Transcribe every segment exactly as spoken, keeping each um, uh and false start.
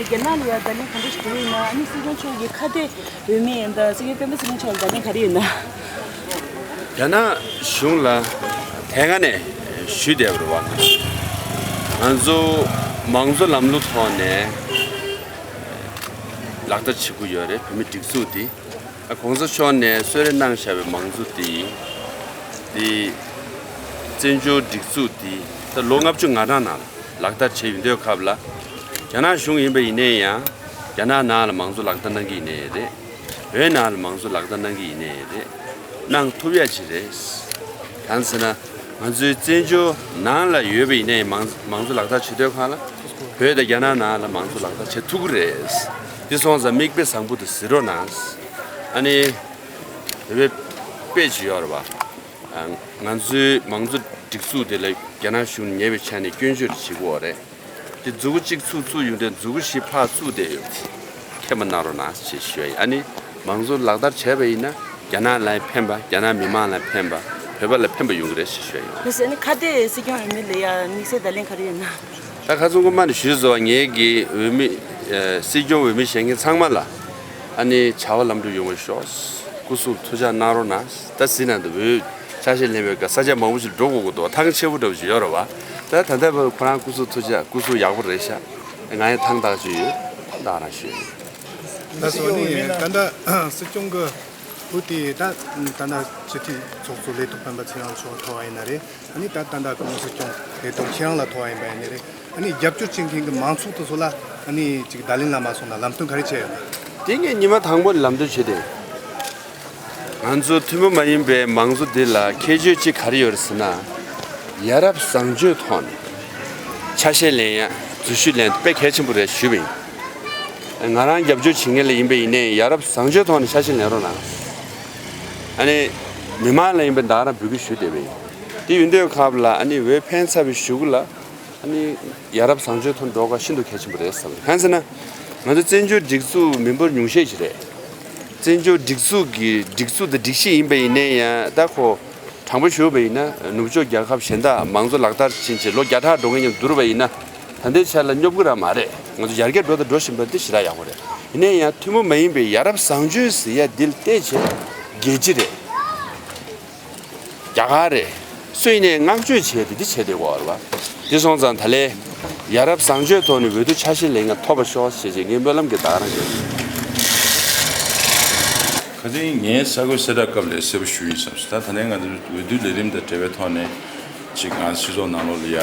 རྒྱ་ནག་ལ་ཡང་བརྡ་ལན་ག་འདྲ་ཞིག་འདྲ་ཡིན་ན། ཨ་ནི་སྲིད་སྐྱོང་མཆོག་གི་ཁ་གཏད་འོས་མི་ཡིན་ད་སྲིད་སྐྱོང་སྤེན་པ་ཚེ་རིང་མཆོག་ལ་བརྡ་ལན་ག་རེ་ཡོད་ན། རྒྱ་ནག་གཞུང་ལ་དེ་སྔ་ནས་ཞུས་བསྡད་པ་རེད་བ། ང་ཚོ་མང་གཙོ་ལམ་ལུགས་ཐོག་ནས་ལག་བསྟར་བྱེད་ཀྱི་ཡོད་རེད། བོད་མི་སྒྲིག་འཛུགས་འདི། ཨ། གོང་ས་མཆོག་ནས་གསོལ་རས་གནང་བཞག་པའི་མང་གཙོ་འདི། འདི་བཙན་བྱོལ་སྒྲིག་འཛུགས་འདི་ད་ལོ་ལྔ་བཅུ་ང་གྲངས་ནང་ལ་ལག་བསྟར་བྱས་ཡོང་དུས་སྐབས་ལ། རྒྱ་ནག་གཞུང་ཡིན་པ་ཡིན་ནའི་ཡང་རྒྱ་ནག་ནང་ལ་མང་གཙོ་ལག་བསྟར་གནང་གི་ཡིན་ནའི་རེད། བོད་ནང་ལ་མང་གཙོ་ལག་བསྟར་གནང་གི་ཡིན་ནའི་རེད། གནང་ཐུབ་ཡ་ཅིག་རེད། གང་ཟེར་ན། ང་ཚོའི་བཙན་བྱོལ་ནང་ལ་ཡོད་པ་ཡིན་ནའི་མང་མང་གཙོ་ལག་བསྟར་བྱེད་དུས་སྒང་ལ། བོད་དང་རྒྱ་ནག་ནང་ལ་མང་གཙོ་ལག་བསྟར་བྱེད་ཐུབ་ཀྱི་རེད། འདི་སོང་ཙང་མིག་དཔེ་བཟང་པོ་དེ་གཟིགས་རོགས་གནང་། ཨ་ནི། བོད་པའི་དཔེ་ཅིག་ཡོད་རེད་བ། ཨ། ང་ཚོའི་མང་གཙོ་སྒྲིག་འཛུགས་དེ་ལ་རྒྱ་ནག་གཞུང་ཉེས་པའི་ཆ་ནས་སྐྱོན་བརྗོད་བྱེད་ཀྱི་ཡོད་རེད། དེ་མཛུབ་གུ་གཅིག་ཚུགས་ཚུགས་ཡོང་དུས་མཛུབ་གུ་བཞི་ཕར་བཙུགས་བསྡད་ཡོད། མཁྱེན་པ་གནང་རོགས་གནང་ཞེས་ཞུ་ཡ་ཡིན། ཨ་ནི་མང་གཙོ་ལག་བསྟར་བྱས་པ་ཡིན་ན་རྒྱ་ནག་ལ་ཕན་པ། རྒྱ་ནག་མི་མང་ལ་ཕན་པ། བོད་པ་ལ་ཕན་པ་ཡོང་གི་རེད་ཞེས་ཞུ་ཡ་ཡིན། ལགས་སོ། ཨ་ནི་ཁ་གཏད་སྲིད་སྐྱོང་འོས་མི་ལ་ཡ་དམིགས་བསལ་བརྡ་ལན་ག་རེ་ཡོད་ན། ད་ཁ་སང་སྔོན་མ་ནས་ཞུས་སོང་བ། ངེད་ཀྱི་འོས་མི། ཨ། སྲིད་སྐྱོང་འོས་མི་བཞེངས་མཁན་ཚང་མ་ལ། ཨ་ནི་བྱ་བ་ལམ་འགྲོ་ཡོང་བར་ཤོག། སྐུ་གཟུགས་ཐུགས་ཅག་གནང་རོགས་གནང་། ད་གཟིགས་ན་འདུག། བོད་ཆ་ཤས་ལེན་པའི་སྐབས་ས་ཆ་མང་པོ་ཞིག་འགྲོ་དགོས་ཀྱི་འདུག། ཐང་ཆད་པོ་འདྲ་པོ་ཞིག་ཡོད་རེད་བ། ད་ད་ལྟ་བར་ཁོ་རང་སྐུ་གཟུགས་ཐུགས་ཅག། སྐུ་གཟུགས་ཡག་པོ་རེད་ཤག། ང་ཡང་ཐང་ཐག་ཆོད་ཡོད། ད་རང་ཞུས། ད་སོ་ནི་ད་ལྟ་སྲིད་སྐྱོང་གི་བུ་དེ་ད་ད་ལྟ་སྤྱི་འཐུས་ཚོགས་གཙོ་ལས་ཐོག་སྤེན་པ་ཚེ་རིང་མཆོག་ཐོབ་པ་ཡིན་ན་རེད། ཨ་ནི་ད་ད་ལྟ་སྐུ་ངོ་སྲིད་སྐྱོང་ལས་ཐོག་ཁྱེད་རང་ལ་ཐོབ་པ་ཡིན་པ་ཡིན་ན་རེད། ཨ་ནི་རྒྱབ་སྐྱོར་བྱེད་མཁན་གྱི་མང་ཚོགས་དེ་ཚོ་ལ་ཨ་ནི་ཅིག་བརྡ་ལན་ལབ་མ་སོང་ན་ལམ་སྟོན་ག་རེ་བྱས་ཡོད་ན། དེ་ངས་ཉི་མ་དང་པོ་ལམ་སྟོན་བྱས་ཏེ། ང་ཚོ་འཐུས་མི་མ་ཡིན་པའི་མང་གཙོ་འདི་ལ་ཁྱད་ཆོས་གཅིག་ག་རེ་ཡོད་རེད་ཟེར་ན། ཡ་རབས་བཟང་སྤྱོད་ཐོག་ནས་ཆ་ཤས་ལེན་ཡ། འཛུལ་ཞུགས་ལེན་དཔེ་གལ་ཆེན་པོ་རེད་ཞུས་པ་ཡིན། ང་རང་རྒྱབ་སྐྱོར་བྱེད་མཁན་ལ་ཡིན་པ་ཡིན་ནའི་ཡ་རབས་བཟང་སྤྱོད་ཐོག་ནས་ཆ་ཤས་ལེན་རོགས་གནང་། ཨ་ནི་མི་མང་ལ་ཡིན་པའི་ད་རང་འབོད་སྐུལ་ཞུ་བསྡད་པ་ཡིན། དེ་ཡིན་དུས་སྐབས་ལ་ཨ་ནི་འོས་འཕེན་ཚར་བའི་གཞུག་གུ་ལ། ཨ་ནི་ཡ་རབས་བཟང་སྤྱོད་ཐོག་འགྲོ་དགོས་ཤིན་ཏུ་གལ་ཆེན་པོ་རེད་བསམ། གང་ཟེར་ན། ང་ཚོ་བཙན་བྱོལ་སྒྲིག་འཛུགས་མི་འབོར་ཉུང་ཤས་ཤིག་རེད། བཙན་བྱོལ་སྒྲིག་འཛུགས་ཀྱི་སྒྲིག་འཛུགས་དང་སྒྲིག་གཞི་ཡིན་པ་ཡིན་ནའི་ཡང་ད་ཁོ། དྲང་པོ་ཞུ་བ་ཡིན་ན་ནུབ་ཕྱོགས་རྒྱལ་ཁབ་གཞན་དག་མང་གཙོ་ལག་བསྟར་ཕྱིན་ཆད་ལོ་བརྒྱ་ཕྲག་འགྲོ་མཁན་མཉམ་བསྡུར་བ་ཡིན་ན། ད་ལྟའི་ཆ་ལ་སྙོབ་ཀྱི་རང་མ་རེད། ང་ཚོ་ཡར་རྒྱས་འགྲོ་དང་འགྲོ་བཞིན་པ་འདི་ཞེ་དྲག་ཡག་པོ་རེད། ཡིན་ནའི་ཡང་འཐུས་མི་མ་ཡིན་པའི་ཡ་རབས་བཟང་སྤྱོད་ཟེར་ཡ་འདི་ལ་བལྟས་བྱས་རྒྱལ་སྤྱི་རེད། རྒྱ་གར་རེད། སུ་ཡིན་ནའི་བསྔགས་བརྗོད་བྱས་ཏེ་འདི་བྱས་བསྡད་ཀྱི་ཡོད་རེད་བ། འདི་སོང་ཙང་ད་ལས་ཡ་རབས་བཟང་སྤྱོད་ཐོག་ནས་འོས་བསྡུ་ཆ་ཤས་ལེན་མཁན་ཐོབ་པར་ཤོག་ཞེས་བྱས་ངས་སྨོན་ལམ་གྱི་བརྡ་རང་ཞུ། ཁ་སང་ངས་གསར་འགོད་གསལ་བསྒྲགས་སྐབས་ལ་གསལ་པོ་ཞུས་ཡིན་བསམ་སོང་། ད་ད་ནས་ང་ཚོའི་འོས་བསྡུ་ལས་རིམ་དང་འབྲེལ་བའི་ཐོག་ནས་ཅིག་ང་སྤྱི་ཚོགས་ནང་ལོགས་ལ་ཡ་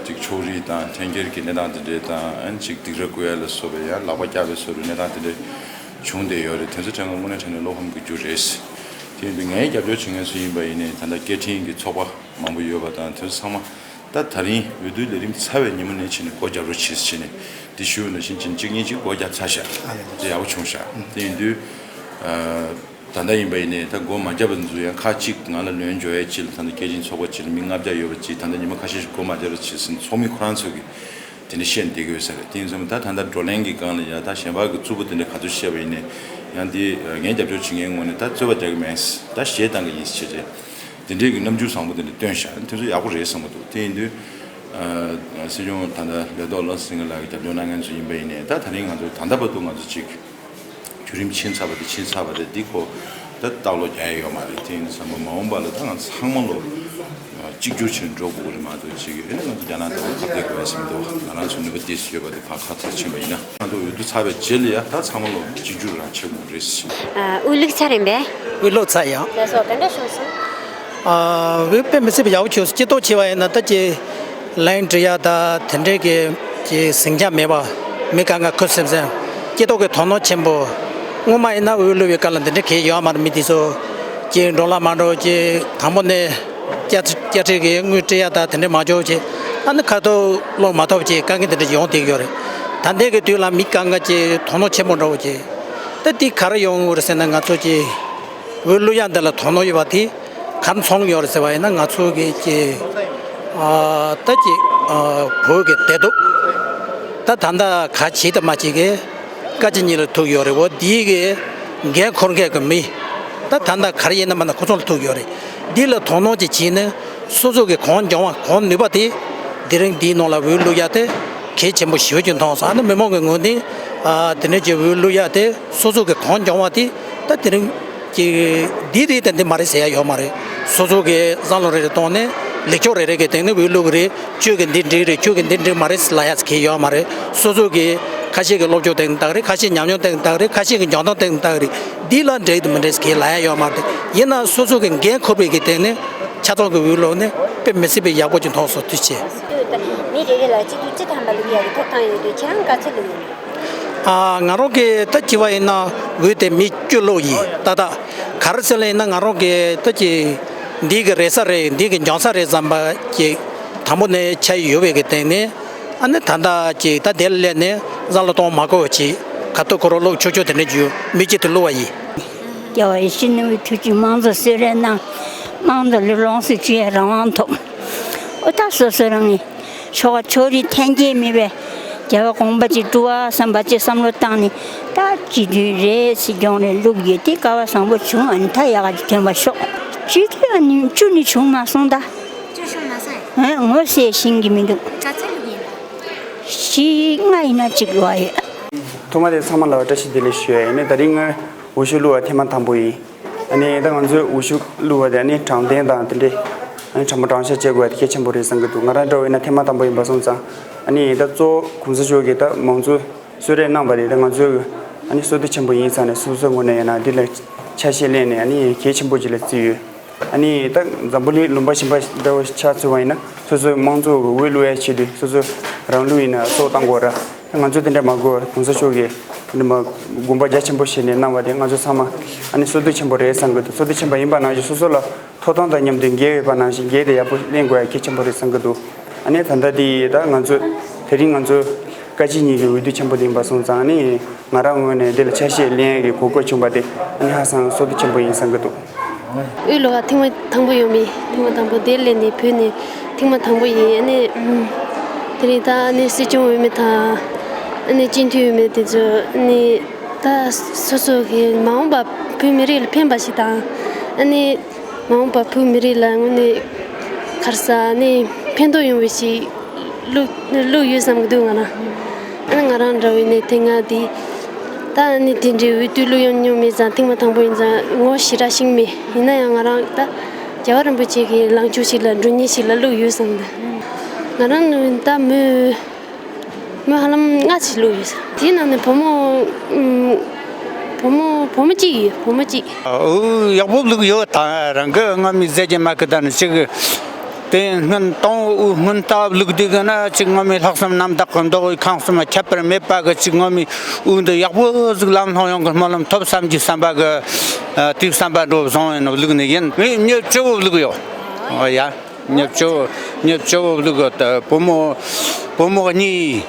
ཅིག་ཕྱོགས་རིས་དང་འཐེན་འཁྱེར་གྱི་གནས་སྟངས་དེ་འདྲས་དང་། ཨ་ནི་ཅིག་སྡིགས་ར་བསྐུལ་ཡ་ལ་སོགས་པའི་ཡ་ལག་པ་བཀྱག་པའི་སོགས་པའི་གནས་སྟངས་དེ་འདྲས་བྱུང་བསྡད་ཡོད་རེད། དེ་ཚོ་དྲན་ན་དངོས་གནས་དྲང་གནས་བློ་ཕམ་གྱི་རྒྱུ་རེད། དེ་ཡིན་དུས་ངའི་རྒྱབ་སྐྱོར་བྱེད་མཁན་ཚོ་ཡིན་པ་ཡིན་ནའི་ད་ལྟ་སྐད་འཕྲིན་གྱི་ཚོགས་པ་མང་པོ་ཡོད་པ་དང་། དེ་ཚོ་ཚང་མ་ད་ད་རིང་འོས་བསྡུ་ལས་རིམ་ཚར་བའི་ཉིན་མོ་ནས་ཕྱིན་ནས་སྒོ་རྒྱབ་རོགས་བྱེད་ཟེར་ནས་འདི་ཞུས་པ་ནང་བཞིན་ཅིག་གཉིས་ཅིག་སྒོ་རྒྱབ་ཚར་ཤག། དེ་ཡག་པོ་བྱུང་ཤག། དེ་ཡིན་དུས་ཨ། ད་ལྟ་ཡིན་པ་ཡིན་ནའི་ད་སྒོ་མ་བརྒྱབ་པ་ཚོ་ཡང་ཁག་ཅིག་ང་ལ་ལན་འབྱོར་ཡས་ཅིག་ལ། ད་ལྟ་སྐད་འཕྲིན་ཚོགས་པ་ཅིག་ལ་མི་ལྔ་བརྒྱ་ཡོད་པ་ཅིག་ད་ལྟ་ཉི་མ་ཁ་ཤས་ཤིག་སྒོ་མ་བརྒྱབ་པ་ཅིག་ཟིན། ཚོགས་མི་ཁོ་རང་ཚོ་གིས་དེ་འདྲ་བཤད་ནས་བསྡད་ཀྱི་ཡོད་ས་རེད། དེ་ཡིན་ཙང་ད་ད་ལྟ་བགྲོ་གླེང་གི་སྒང་ལ་ཡ་ད་གཞན་པ་གི་རྩུབ་པོ་དེ་འདྲ་ག་ཚོད་བཤད་པ་ཡིན་ནའི་ཡང་འདི་ངའི་རྒྱབ་སྐྱོར་བྱེད་མཁན་ངོས་ནས་ད་རྩོད་པ་རྒྱག་གི་མེད། ད་གཞས་བཏང་གི་ཡིན་ཟེར་བྱས། དེ་འདྲའི་གི་རྣམ་འགྱུར་བཟང་པོ་དེ་འདྲ་སྟོན་ཤག། དེ་ཚོ་ཡག་པོ་རེད་བསམ་གྱི་འདུག། དེ་ཡིན་དུས་ཨ། སྲིད་སྐྱོང་ད་ལྟ་ལས་ཐོག་བློ་བཟང་སེང་གེ་ལགས་ཀྱི་རྒྱབ་སྐྱོར་གནང་མཁན་ཚོ་ཡིན་པ་ཡིན་ནའི་ད་ད་རིང་ང་ཚོ་ད་ལྟ་བར་དུ་ང་ཚོ་ཅིག་བརྒྱུད་རིམ་ཕྱིན་ཚར་བ་དེ་ཕྱིན་ཚར་བ་རེད། འདི་ཁོ་ད་ལྟ་བློ་རྒྱག་ཡ་ཡོད་མ་རེད། དེ་ཡིན་ཙང་མ་འོངས་པ་ལ་ད་ང་ཚང་མ་ལོ་གཅིག་གྱུར་བྱས་འགྲོ་དགོས་ཀྱི་རེད་མ་གཏོགས། ཅིག་ཨེ་ནི་ང་ཚོ་རྒྱ་ནག་དང་ཁ་གཏད་དགོས་ཡ་ཟེར་མི་འདུག། ང་རང་ཚོ་ནུས་པ་ཏོག་ཙམ་ཡོད་པ་དེ་ཕར་ཁ་ཚར་ཕྱིན་པ་ཡིན་ན། ང་ཚོ་འོས་བསྡུ་ཚར་བའི་རྗེས་ལ་ཡ་ད་ཚང་མ་ལོ་གཅིག་གྱུར་རང་བྱེད་དགོས་རེད། ཨ། དབུ་ལུགས་ཚར་ཡིན་པས། དབུ་ལུགས་ཚར་ཡོད། ལགས་སོ། ག་འདྲ་བྱུང་སོང་། ཨ། དབུས་དཔེ་མི་སྲིད་པ་ཡག་པོ་བྱུང་སོང་། སྐྱིད་ཏོག་ཆེ་བ་ཡིན་ན་ད་ཀྱི་ལན་འབྲི་ཡ་ད་དེ་འདྲའི་གི་ཀྱི་ཟིང་ཆ་མེད་པ། མི་གང་ག་ཁུ་སིམ་སིམ། སྐྱིད་ཏོག་གི་དོ་སྣང་ཆེན་པོ། སྔོན་མ་ཡིན་ན་དབུ་ལུགས་པའི་སྐབས་ལ་འདི་འདྲ་གི་ཡོད་མ་རེད། མི་དེ་ཚོ་ཀྱི་འགྲོ་ལ་མ་འགྲོ་ཀྱི་དང་པོ་ནས་སྐྱ་སྐྱ་ཁྲི་གི་དངུལ་སྤྲད་ཡ་ད་དེ་འདྲ་མ་འཇོག་ཀྱི། ཨ་ནི་ཁ་ཐོག་ལོག་མ་ཐོབ་ཅེས་དཀའ་ངལ་དེ་འདྲ་ཡོང་བསྡད་ཡོད་རེད། ད་ལྟའི་གི་དུས་ལ་མི་དཀའ་ངལ་ཅེས་དོ་སྣང་ཆེན་པོ་འདྲ་བོ་ཅེས། ད་འདི་ག་རེ་ཡོང་གི་རེད་ཟེར་ན། ང་ཚོ་ཅེས་འོས་བླུག་ཡག་འདི་ལ་དོ་སྣང་ཡོད་པ་དེ་ག་རེ་མཚོན་ཡོད་རེད་ཟེར་བ་ཡིན་ན། ང་ཚོ་གི་ཅེས་ཨ་ད་ཅེས་ཨ་བོད་ཀྱི་བདེ་སྡུག་ད་ད་ལྟ་ག་བྱེད་དང་མ་བྱེད་ཀྱི་བཀའ་སྤྱི་གཉིས་ལ་ཐུག་ཡོད་རེད། འོ་འདིའི་གི་འགན་འཁུར་མཁན་གྱི་མི་ད་ད་ལྟ་ག་རེ་ཡིན་ན་མིན་ན་ཁོ་ཚོ་ལ་ཐུག་ཡོད་རེད། འདི་ལ་དོ་སྣང་ཅིག་བྱས་ནས་སོ་སོ་གི་གང་འབྱུང་བ་གང་ནུས་པ་དེ་དེ་རིང་འདིའི་ནང་ལ་འོས་བླུག་ཡག་དེ་གལ་ཆེན་པོ་ཞེ་པོ་ཅིག་མཐོང་སོང་། ཨ་ནི་མི་མང་གི་ངོས་ནས་ཨ་དེ་འདྲ་ཅིག་འོས་བླུག་ཡག་དེ་སོ་སོ་གི་གང་འབྱུང་བ་དེ་ད་དེ་རིང་ཅིག་འདི་རེད་དང་འདི་མ་རེད་ཟེར་ཡག་ཡོད་མ་རེད། སོ་སོ་གི་བསམ་བློ་རེ་རེ་བཏང་ནས་ལེགས་ཕྱོགས་རེ་རེ་གི་སྟེང་ནས་འོས་བླུག་གི་རེད། ཁྱོད་ཀྱི་འདི་འགྲིག་རེད། ཁྱོད་ཀྱི་འདི་འགྲིག་མ་རེད་ཟེར་ལབ་ཡག་གི་ཡོད་མ་རེད། སོ་སོ་གི་ཁ་ཤས་ཀྱི་སློབ་སྦྱོང་སྟེང་ནས་ལྟ་གི་རེད། ཁ་ཤས་ཉམས་མྱོང་སྟེང་ནས་ལྟ་གི་རེད། ཁ་ཤས་ཀྱི་འཇོན་ཐང་སྟེང་ནས་ལྟ་གི་རེད། འདི་ལ་འགྲིག་དང་མི་འགྲིག་ཟེར་གི་ལབ་ཡག་ཡོད་མ་རེད། ཡིན་ན་སོ་སོ་གི་འགན་འཁུར་བའི་གི་སྟེང་ནས་ཆ་ཚང་གི་འོས་བླུག་ནས་དཔེ་མི་སྲིད་པའི་ཡག་པོ་ཅིག་མཐོང་སོང་། ཐུགས་རྗེ་ཆེ། མི་རེ་རེ་ལ་སྤྱི་འཐུས་བཅུ་ཐམ་པ་བླུག་ཡག་གི་ཐོབ་ཐང་ཡོད་དུས་ཁྱེད་རང་ག་ཚོད་བླུག་ཡོད་ན། ཨ་ང་རང་གིས་ད་བྱས་པ་ཡིན་ན་འོས་དེ་མི་བཅུ་བླུག་ཡིན། ད་ད་ག་རེ་ཟེར་ལབ་ཡིན་ན། ང་རང་གིས་ད་ཅིག་འདི་གི་རེད་ས་རེད། འདི་གི་འཇོན་ས་རེད་བསམ་པ་ཅིག་དང་པོ་ནས་ཆགས་ཡོད་པའི་གི་སྟེང་ནས། ཨ་ནི་ད་ལྟ་ཅིག་ད་དེ་ལ་སླེབས་ནས་བསམ་བློ་གཏོང་མ་དགོས་པ་ཅིག་ཁ་ཐོག་ཁོ་རང་བླུག་ཆོག་ཆོག་དེ་འདྲ་རྒྱུ་མི་གཅིག་ཏུ་བླུག་པ་ཡིན། རྒྱལ་བ་ཡིད་བཞིན་ནོར་བུའི་ཐུགས་ཀྱིས་དམངས་གཙོ་གསོལ་རས་གནང་། དམངས་གཙོ་ལ་ལོངས་སུ་སྤྱོད་ཡག་རང་དབང་ཐོབ། ཨོ་ད་སོ་སོ་རང་གི་ཆོ་ག་ཕྱོགས་རིས་འཐེན་འཁྱེར་མེད་པའི་རྒྱལ་བ་དགོངས་པ་ཅིག་སྒྲུབ་པ་བསམ་པ་ཅིག་བསམ་བློ་བཏང་ནས། ད་སྤྱི་འཐུས་རེད་ཟེར་རྒྱུ་རེད། བླུག་ཡོད་དེ་སྐལ་བ་བཟང་པོ་བྱུང་། ཨ་ནི་ད་ཡག་ག་ཅིག་ཐོན་པ་ཤོག་སྤྱི་འཐུས་ཨ་ནི་བཅུ་ནི་བྱུང་མ་སོང་ད། བཅུ་བྱུང་མ་སོང་། ཨེ་ངོ་ཤེས་ཤེས་ཀྱི་མི་འདུག་ག་ཚོད་བླུག་ཡིན་ད། བཞི་ལྔ་ཡིན་ན་གཅིག་ལོག་ཡོད། ཐོག་མ་དེ་ཚང་མ་ལ་བཀྲ་ཤིས་བདེ་ལེགས་ཞུ་ཡ་ཡིན། ཨ་ནི་ད་རིང་ངས་འོས་ཤོག་བླུག་པ་ཐེངས་མ་དང་པོ་ཡིན། ཨ་ནི་ད་ང་ཚོས་འོས་ཤོག་བླུག་པ་དེ་ཨ་ནི་དྲང་བདེན་དང་དེ་འདྲའི་ཨ་ནི་དྲང་པོ་དྲང་བཞག་བྱེད་དགོས་པ་དེ་གལ་ཆེན་པོ་རེད་བསམ་གྱི་འདུག་ང་རང་འདྲ་བོ་ཡིན་ན་ཐེངས་མ་དང་པོ་ཡིན་པ་སོང་ཙང་། ཨ་ནི་ད་གཙོ་བོ་གོང་ས་མཆོག་གིས་ད་མང་གཙོ་གསོལ་རས་གནང་བ་དེ་ད་ང་ཚོའི་ཨ་ནི་བསོད་བདེ་ཆེན་པོ་ཡིན་ཙང་ནས། སོ་སོའི་ངོས་ནས་ཡིན་ན་འདི་ལ་ཆ་ཤས་ལེན་ནས་ཨ་ནི་གལ་ཆེན་པོ་ཅིག་ལ་བརྩིས་ཡོད། ཨ་ནི་ད་འཛམ་བུ་གླིང་ལུང་པ་གཞན་པ་འདྲ་བོ་ཆ་མཚོན་པ་ཡིན་ན། སོ་སོའི་དམངས་གཙོ་གི་འོས་བླུག་ཡའི་ཆེད་དུ་སོ་སོའི་རང་ལུགས་ཡིན་ན་སྲོག་བཏང་དགོས་ར། ང་ཚོ་དེ་འདྲ་མ་དགོས་པར་གོང་ས་མཆོག་གིས་དེ་འདྲ་མ་དགོངས་པ་རྒྱ་ཆེན་པོ་བཞེས་ནས་གནང་བ་དེ་ང་ཚོ་ཚང་མ་ཨ་ནི་བསོད་བདེ་ཆེན་པོ་རེད་བསམ་གྱི་འདུག་བསོད་བདེ་ཆེན་པོ་ཡིན་པ་ནང་བཞིན་སོ་སོ་ལ་ཐོབ་ཐང་དང་མཉམ་དུ་འགལ་ཡོད་པ་ནང་བཞིན་འགལ་དེ་ཡག་པོ་ལེན་དགོས་ཡ་གལ་ཆེན་པོ་རེད་བསམ་གྱི་འདུག་ཨ་ནི་ད་ལྟ་དེ་ད་ང་ཚོ་དེ་རིང་ང་ཚོ་བཀའ་སྤྱི་གཉིས་ཀྱི་འོས་བསྡུ་ཆེན་པོ་དེ་ཡིན་པ་སོང་ཙང་། ཨ་ནི་ང་རང་ངོས་ནས་འདི་ལ་ཆ་ཤས་ལེན་ཡས་ཀྱི་གོ་སྐབས་བྱུང་བ་དེ་ཨ་ནི་ཧ་སང་བསོད་བདེ་ཆེན་པོ་ཡིན་བསམ་གྱི་འདུག་འོས་བླུག་པ་ཐེངས་མ་དང་པོ་ཡོད་མི། ཐེངས་མ་དང་པོ་དེ་སླེབས་ནས་བོད་ནས་ཐེངས་མ་དང་པོ་ཡིན། ཨ་ནི་ཨམ་དེ་རིང་ད་ཨ་ནི་སྲིད་སྐྱོང་འོས་མི་དང་། ཨ་ནི་སྤྱི་འཐུས་འོས་མི་དེ་ཚོ་ཨ་ནི་ད་སོ་སོ་གི་མ་འོངས་པ་བོད་མི་རིགས་ལ་ཕན་པ་ཞིག་དང་། ཨ་ནི་མ་འོངས་པ་བོད་མི་རིགས་ལ་དངོས་གནས་ག་རེ་ཟེར་ནི་ཕན་ཐོགས་ཡོང་བའི་ཞིག་བླུག་བླུག་ཡོད་བསམ་གྱི་འདུག་ང་རང་། ཨ་ནི་ང་རང་འདྲ་བོ་ཡིན་ནའི་དེ་སྔ་དེ་ད་ཨ་ནི་དེ་འདྲའི་འོས་བསྡུ་བླུག་ཡང་མྱོང་མེད་ཙང་། ཐེངས་མ་དང་པོ་ཡིན་ཙང་ངོ་ཞེ་དྲག་ཤེས་མེད། ཡིན་ན་ཡང་ང་རང་ད་རྒྱལ་བ་རིན་པོ་ཆེ་གི་ལངས་ཕྱོགས་ཤིག་ལ་འགྲོ་མཁན་ཞིག་ལ་བླུག་ཡོད་བསམ་གྱི་འདུག་ང་རང་ནི་ད་མི་མི་ཧ་ལམ་ལྔ་ཅིག་བླུགས་ཡོད། དེའི་ནང་ནས་བུ་མོ་ཨུམ་བུ་མོ་བུ་མོ་གཅིག་ཡོད། བུ་མོ་གཅིག་འོ་ཡག་པོ་བླུགས་ཡོད། ད་རང་གི་སྔ་མའི་ཟས་ཀྱི་མ་གི་ད་ནི་གཅིག་དེ་སྔོན་དང་པོ་སྔོན་ལྟ་བླུགས་དུས་གི་ན་གཅིག་སྔ་མའི་ལྷག་བསམ་རྣམ་དག་གི་མདོག་གི་ཁེངས་སེམས་ཁྱད་པར་མེད་པ་གི་གཅིག་སྔ་མའི་དབུ་འདི་ཡག་པོ་ཟིག་ལམ་ལྷོང་ཡོང་གི་སྨོན་ལམ་ཐོབ་བསམ་གྱི་བསམ་པ་གི་དེའི་བསམ་པ་འགྲོ་བཟང་བས་ནི་བླུགས་ནི་ཡིན། ངས་མྱི་བཅུ་བོ་བླུགས་ཡོད། འོ་ཡ། མྱི་བཅུ་བོ་མྱི་བཅུ་བོ་བླུགས་ཡོད། བུ་མོ་བུ་མོ་གཉིས་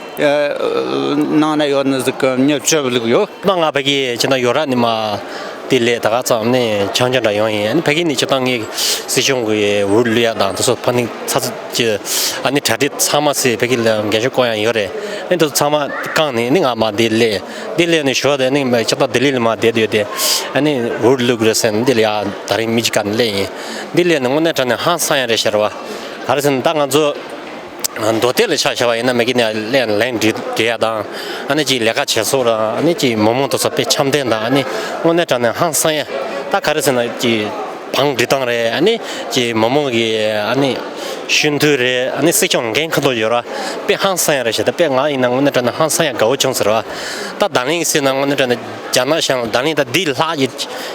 ནང་ན་ཡོད་ནི་ཟིག་གི་མྱི་བཅུ་བླུགས་ཡོད། ད་ང་ཕ་གི་ཁྱེད་ན་ཡོད་ར་ནི་མ་དེ་ལས་ད་ག་ཙམ་ནས་ཆང་ཆང་འདྲ་ཡོང་ཡིན། ཕ་གི་ནི་ཁྱེད་ད་ངས་སྲིད་སྐྱོང་གི་འོས་བླུག་ཡ་དང་དེ་ཚོ་ཕ་ནི་ཚ་ཚ་གི་ཨ་ནི་གྲ་སྒྲིག་ཚང་མ་སེ་ཕ་གི་ལ་འགན་ཤོག་བསྐོ་ཡ་ཡོད་རེད། ཨ་ནི་དེ་ཚོ་ཚང་མ་བསྐངས་ནས་ནི་ང་མ་དེ་ལས་དེ་ལས་ནི་ཞོ་དེ་ནི་མ་ཁྱེད་ད་ལྡི་ལི་ལ་མ་བསྡད་ཡོད་དེ། ཨ་ནི་འོས་བླུག་རེད་ཟེར་ནི་དེ་ལ་ཡ་ད་རིང་མི་གཅིག་ག་ནི་སླེབས་ཡིན། དེ་ལས་ནི་དངོས་གནས་དྲང་གནས་ཧང་སང་ཡ་རེད་ཤར་བ། ག་རེ་ཟེར་ན་ད་ང་ཚོ་མདོ་སྟོད་ལ་ཆ་བཞག་པ་ཡིན་ན་མ་གི་ནས་ལན་ལན་འབྲི་འབྲི་ཡ་དང་། ཨ་ནི་ཅིག་ལས་ཀ་བྱེད་སོགས་ར། ཨ་ནི་ཅིག་མི་མང་དུ་ཚོ་དཔེ་འཆམ་མཐུན་དང་། ཨ་ནི་དངོས་གནས་དྲང་གནས་ཧང་སང་ཡ། ད་ག་རེ་ཟེར་ན་ཅིག་བང་སྒྲིག་སྟངས་རེད། ཨ་ནི་ཅིག་མི་མང་གི་ཨ་ནི་ཤུགས་འཐུས་རེད། ཨ་ནི་སྲིད་སྐྱོང་འགན་ཁུར་དུ་ཡོད་ར། དཔེ་ཧང་སང་ཡ་རེད་ཤག་ད་དཔེ་ང་ཡིན་ན་དངོས་གནས་དྲང་གནས་ཧང་སང་ཡ་དགའ་བོ་བྱུང་ཟེར་བ། ད་ད་ལན་ཟེར་ན་དངོས་གནས་དྲང་གནས་རྒྱ་ནག་ཤང་ད་ལན་ད་འདི་ལྷག་གི་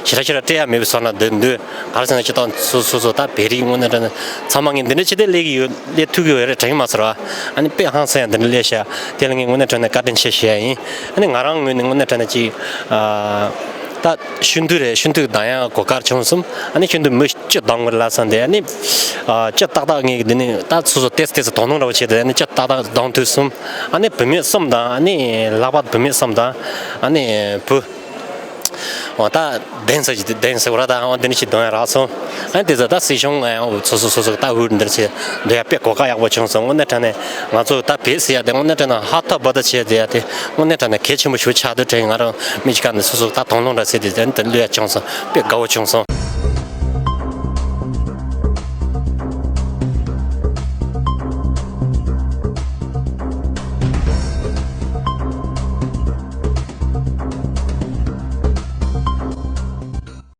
ཞེ་དྲག་ཞེ་དྲག་སྤྲད་ཡ་མེད་པའི་བཟོ་ན་འདོད་འདོད། ག་རེ་ཟེར་ན་ཅི་ད་སོ་སོ་སོ་ད་བོད་རིགས་དངོས་གནས་དྲང་གནས་ཚང་མ་ངས་འདི་འདྲ་ཅི་སྟེ་སླེབས་ཀྱི་ཡོད། སླེབས་ཐུབ་ཀྱི་ཡོད་རེད་དྲན་གྱི་མ་ཚར་བ། ཨ་ནི་དཔེ་ཧང་སང་ཡང་འདི་འདྲ་སླེབས་ཤག་དེ་ལ་ངས་དངོས་གནས་དྲང་གནས་བཀའ་དྲིན་ཆེ་ཞུ་ཡ་ཡིན། ཨ་ནི་ང་རང་ངོས་ནས་དངོས་གནས་དྲང་གནས་ཅིག་ཨ། ད་ཤིན་ཏུ་རེད། ཤིན་ཏུ་གདང་ཡག་གོ་སྐབས་བྱུང་སོང་། ཨ་ནི་ཤིན་ཏུ་མི་བཅུ་གདང་དགོས་ལབ་སོང་། དེ་ཨ་ནི་ཨ་བཅུ་ཏག་ཏག་ངས་འདི་ནས་ད་སོ་སོ་ཏོག་ཙམ་ཏོག་ཙམ་དོ་སྣང་འདྲ་བོ་བྱས་ཏེ། ཨ་ནི་བཅུ་ཏག་ཏག་གདང་ཐུབ་སོང་། ཨ་ནི་བུད་མེད་གསུམ་དང་། ཨ་ནི་ལྷག་པར་བུད་མེད་གསུམ་དང་། ཨ་ནི་བུ། འོ་ད་གདན་ས་ཞིག་གདན་ས་འོ་ར་དང་འོ་འདི་ནས་ཞིག་གདང་ཡག་རག་སོང་། ཨ་ནི་དེ་ཚོ་ད་སྲིད་གཞུང་ཨ་སོ་སོ་སོ་སོ་ད་འུར་འདིར་བྱས་འདི་ཡག་དཔེ་གོ་སྐབས་ཡག་པོ་བྱུང་སོང་། དངོས་གནས་དྲང་གནས་ང་ཚོ་ད་བེད་ཟེར་ཡག་དེ་དངོས་གནས་དྲང་གནས་ཧ་ཐ་བ་ད་བྱས་ཟེར་ཡག་དེ་དངོས་གནས་དྲང་གནས་གལ་ཆེན་པོ་ཞིག་ཆགས་འདུག་དྲན། ང་རང་མི་གཅིག་ག་ནས་སོ་སོ་ད་དོ་སྣང་འདྲ་བྱས་ཏེ་དེ་འདི་ལོས་ཡག་བྱུང་སོང་། དཔེ་དགའ་བོ་བྱུང་སོང་།